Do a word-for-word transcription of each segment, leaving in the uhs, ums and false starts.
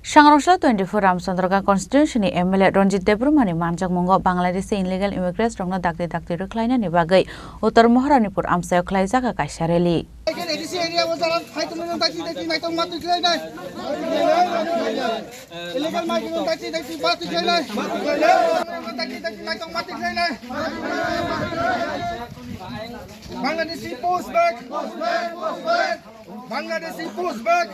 Sangrongsa twenty-four Ramchandraganj constituency ni M L A Ranjit Debbarma ni manjakmungo Bangladeshi illegal immigrants rokno dakti dakti rwkhlainani bagwi Uttar Maharanipur amchaio khlaijak kaisa rally. Illegal migrant dakti dakti ma twi khlainai. Illegal migrant dakti dakti ma twi khlainai. Dakti dakti ma twi khlainai. Bangladeshi push back. Bangladeshi push back.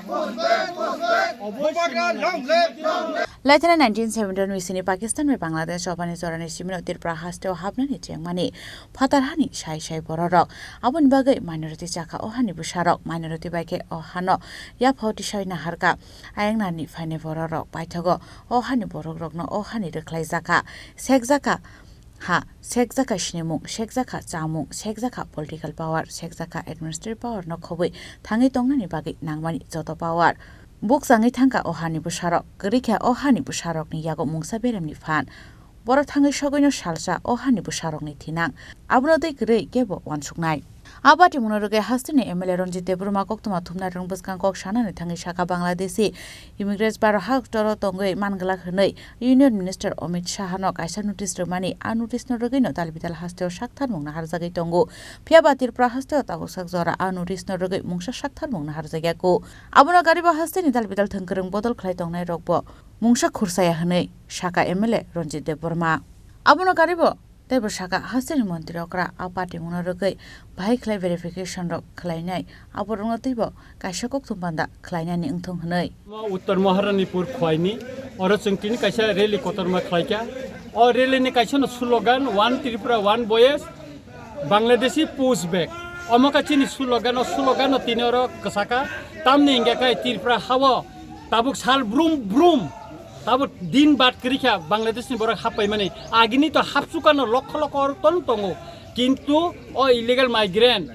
Bubagra long live. Laithana nineteen seventy-one bisini Pakistan bai Bangladesh obani jorani simino Tripura hasteo hapnani chengmani phatar hani sai sai bororok. Aboni bagwi minority chakha o hani bwsarok, minority bai khe o hano yaphao tisai naharkha. Ayang nani phainai bororok paithago o hani borokrokno o hani rwkhlaijakha, sekjakha. Ha, sekjakha sinimung, sekjakha chamung, sekjakha political power, sekjakha administrative power no khobwi thangwi tongnani bagwi nangmani joto power. Bukchangwi thangkha o hani bwsarok, kwrwikha o hani bwsarokni yago mungsa beremni phan. Borok thangwi sogwino salsa o hani bwsarokni thinang. Abono tei kwrwi kebo uansuknai. A patimungno rwgwi hasteni M L A Ranjit Debbarma koktwma thumnai rwng bwskang kok sanani thangwi sakha Bangladeshi immigrants baro ha toro tongwi manglak hwnwi Union Minister Amit Shah no kaisa notice rwmani. A notice no rwgwino dalbidal hasteo saktharmung naharjagwi tongo. Phiyaba Tripura hasteo tabuksak jora a notice no rwgwi mungsa saktharmung naharjakya kho. Abono garibo hasteni dalbidal thwngkwrwng bodol khlai tongnai rokbo mungsa khursaya hwnwi sakha M L A Ranjit Debbarma. Abono garibo Teibo sakha, hasteni montri okra a patimungno rwgwi bahai khlai verification rok khlainai, aborokno teibo kaisa kokthum panda khlainani wngthung hwnwi. Uttar Maharanipur khwaini oro chwng tini kaisa rally kotorma khlaikha. O rally ni kaisa no slogan, "One Tripura, One Voice, Bangladeshi Push Back." Omo kha chini slogan, o slogan no tini oro kwsakha. Tamni hingkha khe Tripura hao tabuk sal brum brum, tabuk din bat kwrwikha Bangladesh ni borok happaimani. Agini to hapsukano lokho lokho orok ton tongo, kintu o illegal migrant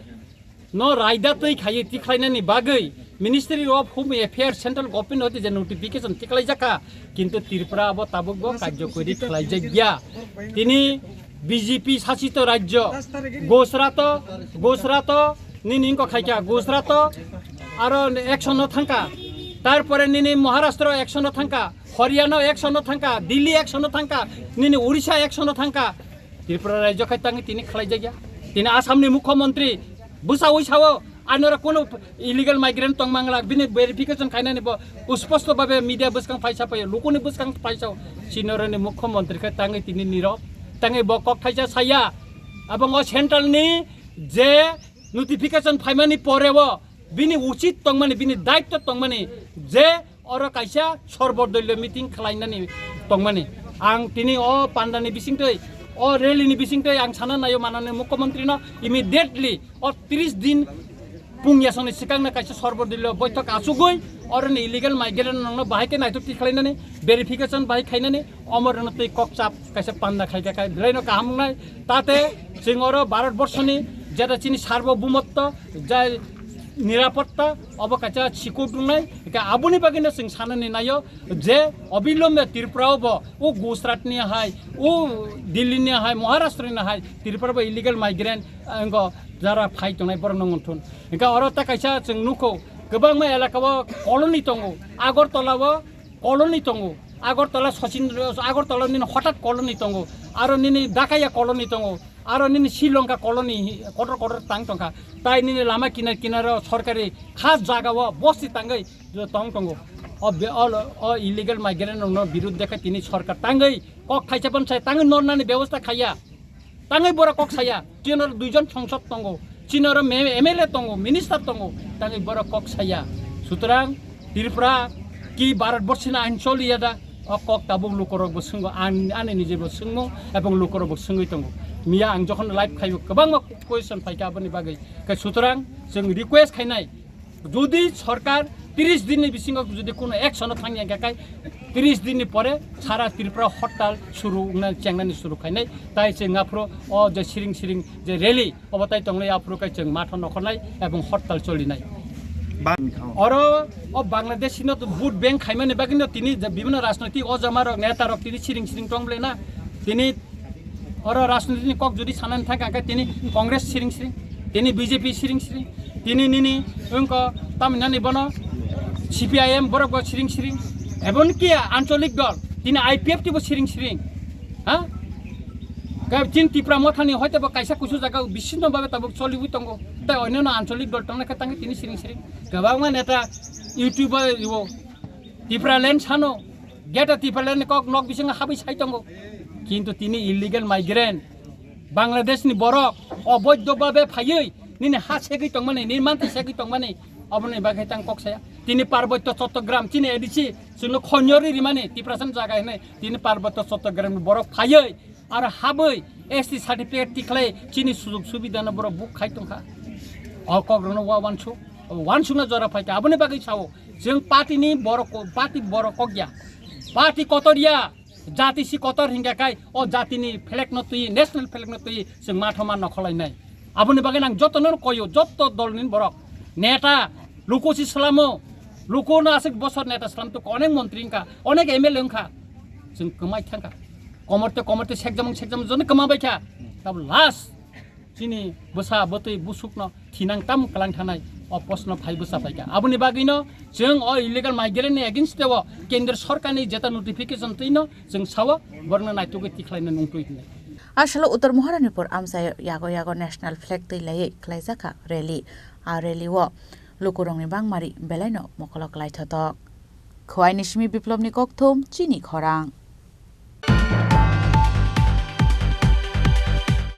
no raida twi khaiwi tikhlainani bagwi Ministry of Home Affairs, Central Government hoite je notification tikhlaijakha, kintu Tripura abo tabukbo karjokori khlaijakya. Tini B J P sasito rajyo, Gujarat o, Gujarat o nini wngkha khaikha, Gujarat o aro action no thangkha, tarpore nini Maharashtra o action no thangkha, Haryana o action no thangkha, Delhi action no thangkha, nini Orissa action no thangkha. Tripura rajyo khai tangwi tini khlaijakya. Tini Assam ni mukhyamantri bwsaui sao, anora kono illegal migrant tong mangla, bini verification khainani bo usposto babe media bwskang phaisa phaio, lukuni bwskang phaisao, sinoroni mukhyamantri khe tangwi tini nirok, tangwi bo kok thaisa saya. Abongo central ni je notification phaimani poreo bini uchit tongmani, bini daitto tongmani je oro kaisa sorbodolyo meeting khlainani tongmani. Ang tini o pandani bisingtwi, o rally ni bisingtwi ang sana naio manani mukhyamantri no immediately o tris din pungyasongni swkangno kaisa sorbodolyo boithok achugwi oroni illegal migrant rokno bahai khe naitokti khlainani, verification bahai khainani, omorno twi kokchap kaisa panda khaikha khai belaino kaham wngnai. Tate chwng oro Bharat borshoni jeta chini sarbobhumotto, jai nirapotta obo kaisa sikut wngnai. Hingkhe aboni bagwino chwng sanani naio je obilombe Tripura o bo o Gujarat ni hai, o Delhi ni hai, Maharashtra ni hai Tripura bo illegal migrant, eh, wngkha jara phai tongnai borok no wngthun. Hingkhe oro ta kaisa chwng nukho, kwbangma elaka o colony tongo, Agartala o colony tongo, Agartala Sachin, Agartala nini hotat colony tongo, aro nini Dakaya colony tongo, aro nini Sri Lanka colony hi-, kotor kotor tang tongkha, tai nini lama kinar kinar o sorkari khas jaga o bosti tangwi tong tongo. O be-, o, o illegal migrant rokno birudde khe tini sorkar tangwi kok thaisa phan sai tangwi nornani bebosta khaiya. Tangwi borok kok saya, chini oro duijon songsod tongo, chini oro me-, M L A tongo, minister tongo, tangwi borok kok saya. Sutrang Tripura ki Bharat borsi ni ain choli ya da? O kok tabuk lukorok bo swngo, an-, ani nije bo swngmung ebong lukorok bo swngwi tongo. Miya ang jokhon live khaio, kwbangma question phaikha aboni bagwi. Khe sutrang chwng request khainai, jodi sorkar tris din ni bisingo jodi kono action o thangya hingkha khe tris din ni pore sara Tripura hortal suru wngna chengnani suru khainai. Tai chwng aphuru o je siring siring je rally obo tai tongnai, aphuru khe chwng matho nokhornai ebong hortal cholinai. Ba- Oro o Bangladesh no vote bank khaimani bagwi no tini je bibhinno rajnoitik o jama rok, neta rok tini siring siring tong bwlai na. Tini oro rajniti ni kok jodi sanani thang khe tini Congress siring siring, tini B J P siring siring, tini nini wngkha tamni nani bono C P I M borok bo siring siring, Ebon ki ancholik dol, tini I P F T bo siring siring. Ha? Ga chin Tipra mothani hoite bo kaisa kusu jaga bisino babe tabuk choliwi tongo. Tai onyono ancholik dol tongna khe tangi tini siring siring. Gabangma neta YouTube o Tipraland sano, geta Tipraland kok nok bisingo habi sai tongo. Kintu tini illegal migrant, Bangladesh ni borok oboidho babe phaiwi nini ha segwi tongmani, nini manti segwi tongmani, oboni bagwi tang kok saya. Tini Parbotto Chattogram, chini A D C, chwngno khonyo ri rimani, Tiprasa ni jaga hinwi, tini Parbotto Chattogram ni borok phaiwi, aro habwi S T certificate tikhlai, chini sujug subidha no borok buk khai tongkha. O kok rokno wa wansuk, wansukna jora phaikha, aboni bagwi sao, chwng party ni borok, party borok kok ya, party kotor ya. Jati si kotor hingka kai, o jatini flag no twi, national flag no twi, chwng mathoma nokholai nai. Aboni bagwi nang joto no koyo, joto dol ni borok. Neta, luku si salamo, luku no asik bosor neta salam to onek montri hingka, onek M L A hingka. Chwng kwmai thangka. Komorte, komorte sekjamung, sekjamung jono kwma baikha. Tab last. Chini bwsa bwtwi busukno thinang tam kwlang thanai o postno phai bwsa paikha. Aboni bagwino chwng o illegal migrant ni against o kendra sarkarni jeta notification twino chwng sao borokno naitugwi tikhlaina nungtwi hinwi. Asalo Uttar Maharani pur amchai yago yago national flag twi laiwi khlaijakha rally. A rally o lukurokni bangmari belaino mokolok laithotok. Khwaini simi biplopni kokthum chini khorang.